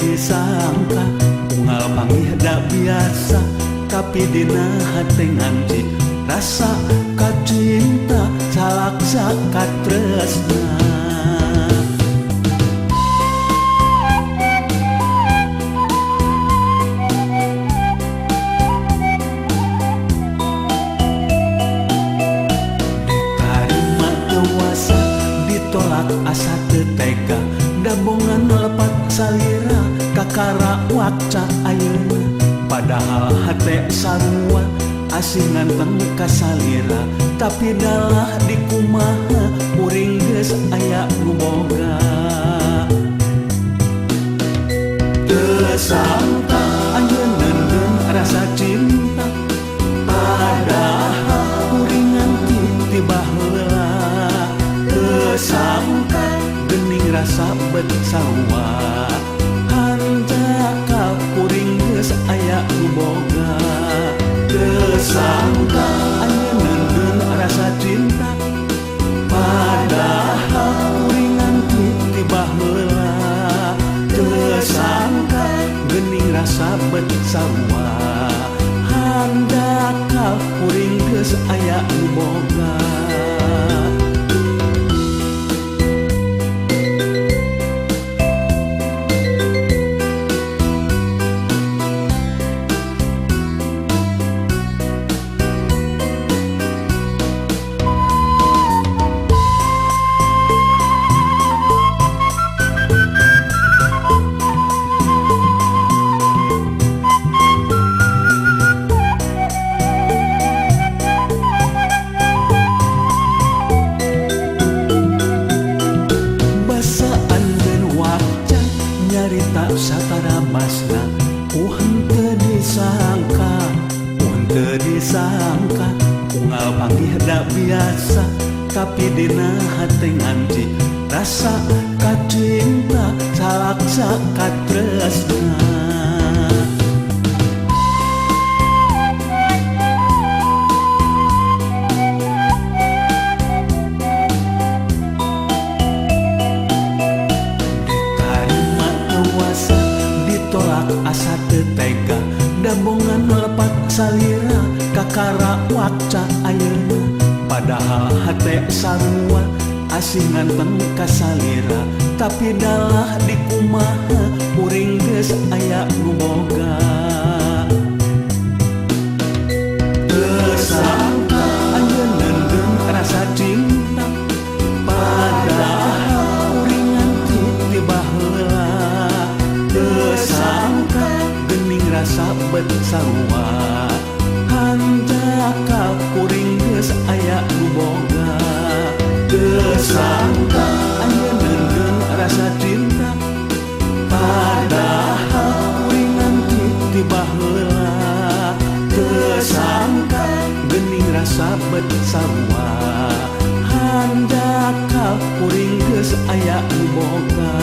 Disangka unggal panggih da biasa, tapi dina hate nganti rasa kacinta salaksa katresna. Ditarima dewasa ditolak asa teu tega, dabongan lepat salira kakara waca ayeuna, padahal hate sarua asing nganteng kasalira, tapi dalah dikumaha kuring geus aya nu boga. Teu sangka anjeun neundeun rasa cinta, padahal kuring nganti ti baheula. Teu sangka geuning rasa bet sarua, hanjakal kuring geus aya nu boga. Teu sangka anjeun neundeun rasa cinta, padahal kuring nganti ti baheula. Teu sangka geuning rasa bet sarua, hanjakal kuring geus aya nu boga. Nyarita satara basna henteu disangka, henteu disangka unggal panggih da biasa, tapi dina hate nganti rasa kacinta salaksa katresna. Ditolak asa teu tega, dabongan lepat salira kakara waca ayeuna, padahal hate sarua asing nganteng kasalira, tapi dalah dikumaha kuring geus aya nu boga. Teu sangka anjeun neundeun rasa cinta, padahal kuring nganti ti baheula. Teu sangka geuning rasa bet sarua, hanjakal kuring geus aya nu boga. Teu sangka anjeun neundeun rasa cinta, padahal kuring nganti ti baheula. Teu sangka geuning rasa bet sarua, hanjakal kuring geus aya nu boga.